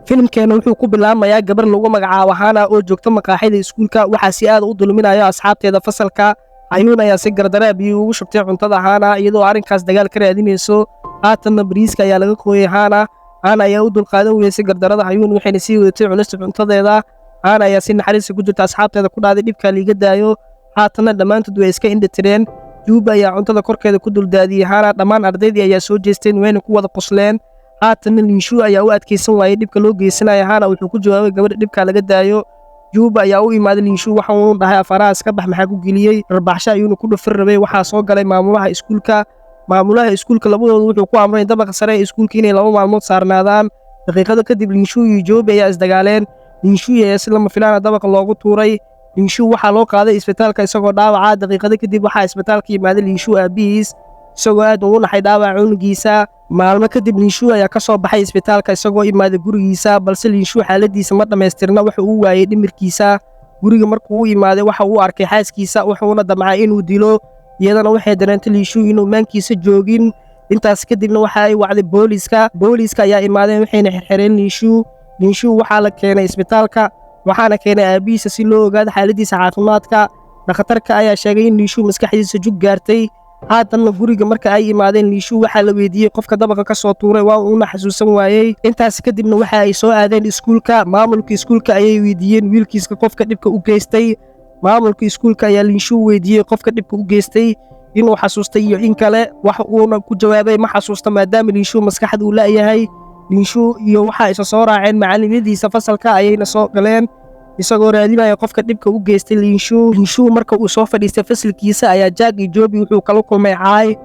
Filimkeena wuxuu ku bilaabmayaa gabar lagu magacaabo Hana oo joogta maqaaxida iskuulka. Waxaa si aad u dulminayo asxaabteeda fasalka. Cayuun ayaa si gardaraa biyo ugu shubtay cuntada Hana, iyadoo arrinkaas dagaal ka raadinayso. Haatanna bariiska ayaa laga qooyay Hana. Hana ayaa u dulqaadan weysay gardarada Hayuun, waxayna sii wadatay cunista cuntadeeda. Hana ayaa si naxariista ku jirta asxaabteeda ku dhaaday dhibkaa liiga daayo. Haatanna dhammaantood way iska indhatireen. Juuba ayaa cuntada korkeeda ku duldaadiyey Hana. Dhammaan ardaydii ayaa soo jeesteen, wayna ku wada qosleen. Haatanna Liinshu ayaa u adkaysan waayey dhibka loo geysanaya Hana. Wuxuu ku jawaabay gabadha dhibkaa laga daayo. Juuba ayaa u imaaday Liinshu, waxa uu dhahay: "Afaraha iska bax, maxaa ku geliyey?" Rarbaxsho ayuuna ku dhufin rabay. Waxaa soo galay maamulaha iskuulka. Maamulaha iskuulka labadooda wuxuu ku amray dabaqa sare ee iskuulka inay 2 maalmood saarnaadaan. Daqiiqado kadib Liinshu iyo Joobi ayaa isdagaaleen. Liinshu ayaa si lama filaana dabaqa loogu tuuray. Liinshu waxaa loo qaaday isbitaalka isagoo dhaawaca. Daqiiqado kadib waxaa isbitaalka yimaaday Liinshu aabihiis, isagoo aad ugu naxay dhaawaca cunugiisa. Maalmo kadib Liinshu ayaa ka soo baxay isbitaalka isagoo imaaday gurigiisa, balse Liinshu xaaladiisa ma dhammaystirna. Waxa uu waayey dhimirkiisa. Guriga markuu u imaaday waxa uu arkay xaaskiisa, wuxuuna damcay inuu dilo. Iyadana waxay dareentay Liinshu inuu maankiisa joogin. Intaas kadibna waxa ay wacday booliiska. Booliiska ayaa imaadeen, waxayna xirxireen Liinshu. Liinshu waxaa la keenay isbitaalka, waxaana keenay aabihiisa si loo ogaado xaaladiisa caafimaadka. Dhakhtarka ayaa sheegay in Liinshu maskaxdiisa jug gaartay. Haatanna guriga marka ay imaadeen Liinshu waxaa la weydiiyey qofka dabaqa ka soo tuuray, waa uuna xasuusan waayey. Intaas kadibna waxa ay soo aadeen iskuulka. Maamulka iskuulka ayay weydiiyeen wiilkiiska qofka dhibka u geystay. Maamulka iskuulka ayaa Liinshu weydiiyey qofka dhibka u geystay inuu xasuustay iyo in kale. Wax uuna ku jawaabay ma xasuusta, maadaama Liinshu maskaxda uu la'yahay. Liinshu iyo waxaa isa soo raaceen macallimadiisa fasalka ayayna soo galeen, isagoo raadinaya qofka dhibka u geystay Liinshu. Liinshu marka uu soo fadhiistay fasalkiisa ayaa Jack iyo Jobi wuxuu kala kulmay caay.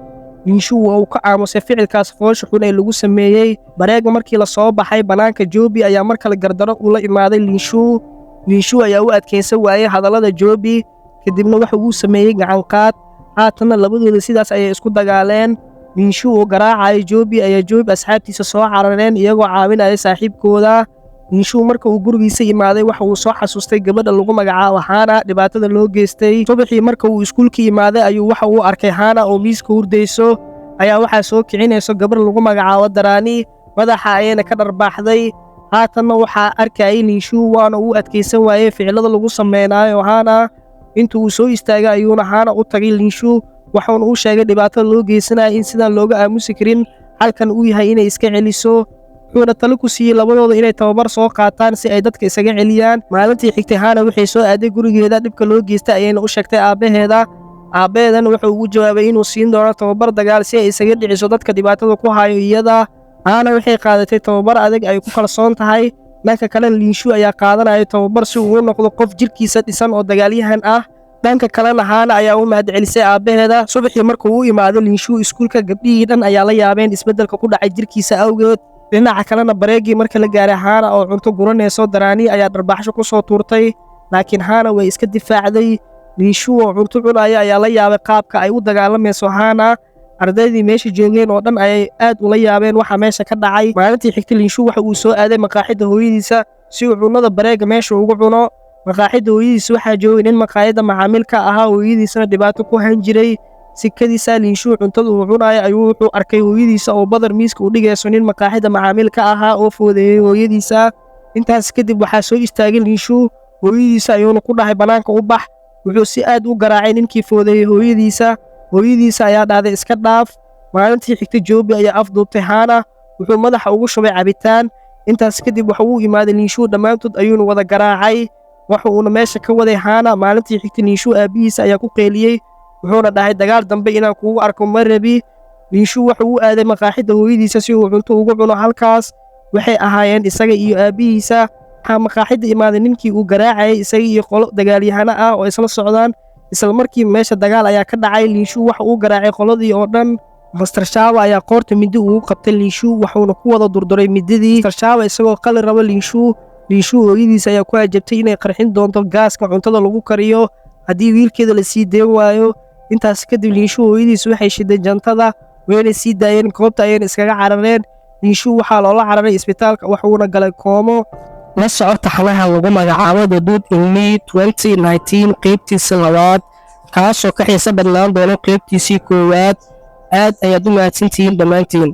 Liinshu waa uu ka aamusay ficilkaas foosha xun ee lagu sameeyey. Bareega markii la soo baxay bannaanka, Jobi ayaa mar kale gardaro ula imaaday Liinshu. Liinshu ayaa u adkaysan waayey hadallada Jobi, kadibna waxa uu sameeyey gacanqaad. Haatanna labadooda sidaas ayay isku dagaaleen. Liinshu oo garaacaya Jobi ayaa Jobi asxaabtiisa soo carareen, iyagoo caawinaya saaxiibkooda. Liinshu marka uu gurigiisa imaaday waxa uu soo xasuustay gabadha lagu magacaabo Hana dhibaatada loo geystay. Subaxii marka uu iskuulka imaaday ayuu waxa uu arkay Hana oo miiska hurdayso ayaa waxaa soo kicinayso gabar lagu magacaabo Daraani, madaxa ayayna ka dharbaaxday. Haatanna waxaa arkayay Liinshu, waana uu adkaysan waayey ficilada lagu sameynaayo Hana. Inta uu soo istaagay ayuuna Hana u tagay Liinshu, waxuuna u sheegay dhibaatada loo geysanaya in sidaan looga aamusi karin, halkan uu yahay inay iska celiso. Wuxuuna talo ku siiyey labadooda inay tababar soo qaataan si ay dadka isaga celiyaan. Maalintii xigtay Hana waxay soo aaday gurigeeda. Dhibka loo geystay ayayna u sheegtay aabbaheeda. Aabbaheedana wuxuu ugu jawaabay inuu siin doono tababar dagaal si ay isaga dhiciso dadka dhibaatada ku hayo iyada. Hana waxay qaadatay tababar adag ay ku kalsoon tahay. Dhanka kalena Liinshu ayaa qaadanaya tababar si uu u noqdo qof jirkiisa dhisan oo dagaalyahan ah. Dhanka kalena Hana ayaa u mahadcelisay aabbaheeda. Subaxii markuu u imaado Liinshu iskuulka, gabdhihii dhan ayaa la yaabeen isbeddelka ku dhacay jirkiisa awgeed. Dhinaca kalena bareegii marka la gaaray, Hana oo cunto guranayso, Daraani ayaa dharbaaxsho ku soo tuurtay, laakiin Hana way iska difaacday. Liinshu oo cunto cunaya ayaa la yaabay qaabka ay u dagaalamayso Hana. Ardaydii meesha joogeen oo dhan ayay aad ula yaabeen waxa meesha ka dhacay. Maalintii xigtay Liinshu waxa uu soo aaday maqaaxida hooyadiisa si uu cunnada bareega meesha ugu cuno. Maqaaxida hooyadiisa waxaa joogay nin maqaayadda macaamilka ahaa, hooyadiisana dhibaato ku han jiray. Sikadiisa Liinshu cuntada uu cunayo ayuu wuxuu arkay hooyadiisa oo badar miiska u dhigayso nin maqaaxida macaamilka ahaa oo foodeeyey hooyadiisa. Intaas kadib waxaa soo istaagay Liinshu. Hooyadiisa ayuuna ku dhahay: "Bannaanka u bax." Wuxuu si aad u garaacay ninkii foodeeyey hooyadiisa. Hooyadiisa ayaa dhahday: "Iska dhaaf." Maalintii xigtay Joobi ayaa afduubtay Hana, wuxuu madaxa ugu shubay cabitaan. Intaas kadib waxa uu imaaday Liinshuu, dhammaantood ayuuna wada garaacay, waxa uuna meesha ka waday Hana. Maalintii xigtay Liinshuu aabbihiisa ayaa ku qeeliyey, wuxuuna dhahay: "Dagaal dambe inaan kugu arko ma rabi." Liinshuu waxa uu aaday maqaaxida hooyadiisa si uu cunto ugu cuno. Halkaas waxay ahaayeen isaga iyo aabbihiisa. Waxaa maqaaxida imaaday ninkii uu garaacayay, isaga iyo qolo dagaalyahano ah oo isla socdaan. Isla markii meesha dagaal ayaa ka dhacay. Liinshuu waxa uu garaacay qoladii oo dhan. Master Shawa ayaa qoorta mindi ugu qabtay Liinshuu, waxuuna ku wada durduray mididii. Master Shawa isagoo qali rabo Liinshuu, Liinshuu hooyadiisa ayaa ku ajabtay inay qarxin doonto gaaska cuntada lagu kariyo haddii wiilkeeda la sii deen waayo. Intaas kadib Liinshuu hooyadiisa waxay shiday jantada, wayna sii daayeen, goobta ayayna iskaga carareen. Liinshuu waxaa loola cararay isbitaalka, waxuuna galay koomo. La soco taxanaha lagu magacaabo The Dude in Me 2019 qeybtiisa labaad, kaasoo ka xiiso badnaan doono qeybtiisii koowaad. Aad ayaad u mahadsantihiin dhammaantiin.